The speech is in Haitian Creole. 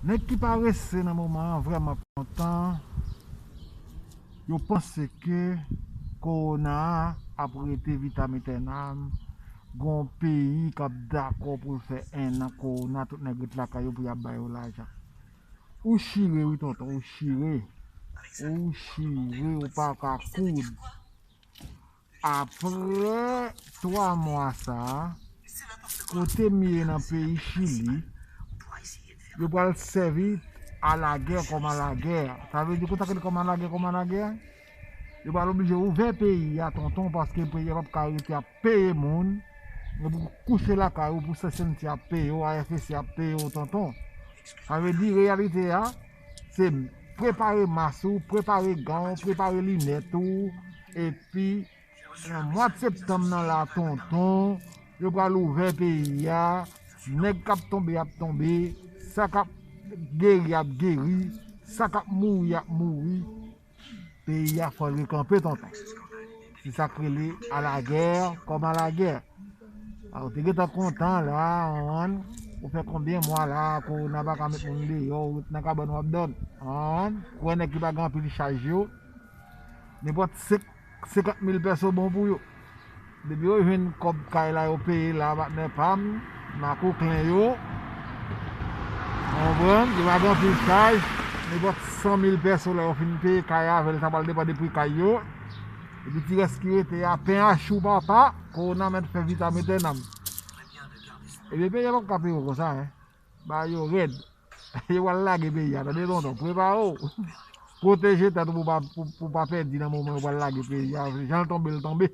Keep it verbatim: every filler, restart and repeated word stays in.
Nèg ki parese nan moman an vrèman kontan. Yo panse ke kowona a ap rete vitam etènam. Gon peyi k ap dakò pou l fè en an kowona, tout nèg ret lakay yo pou y ap ba yo lajan. Ou chire wi tonton, ou chire. Ou chire, ou pa ka koud. Apre twa mwa sa a, kote m ye nan peyi Chili, yo pral sèvi alagè kòm alagè. Sa vle di, konsa ke li kòm alagè, kòm alagè, yo pral oblije ouvè peyi a, tonton, paske peyi a p ap ka rete ap peye moun. Yo pou kouche lakay ou pou S S N C ap peye w, A F P C ap peye w, tonton. Sa vle di, reyalite a, se prepare mas ou, prepare gan w, prepare linèt ou, epi nan mwa septanm nan la, tonton, yo pral ouvè peyi a, nèg k ap tonbe ap tonbe, sa k ap geri ap geri, sa k ap mouri ap mouri. Peyi a fò l rekanpe, tonton. Se sa k rele alagè kòm alagè. A, ou te gentan kontan la, an, ou fè konbyen mwa la, kowona pa ka met moun deyò, ou ret nan kabann w ap dòmi, an, kwè nèg ki pa gen anpil chaj yo, nenpòt senk, senkant mil pèso bon pou yo. Depi yo jwenn kòb kay la, yo peye la, patnè pa m, makoklen yo. Konprann? Yo pa gen anpil chaj. Nenpòt san mil pèso la, yo fin peye kay avè l, sa pral depann de pri kay yo. Epi ti rès ki rete a, pen a chou papa, kowona mèt fè vitam etènam. Ebyen, peyi a p ap ka peye w konsa, en. Ba yo rèd. Yo pral lage peyi a, tande tonton, prepare w. Pwoteje tèt ou pou pa, pou, pou pa pèdi nan moman yo pral lage peyi a. Jan l tonbe, l tonbe.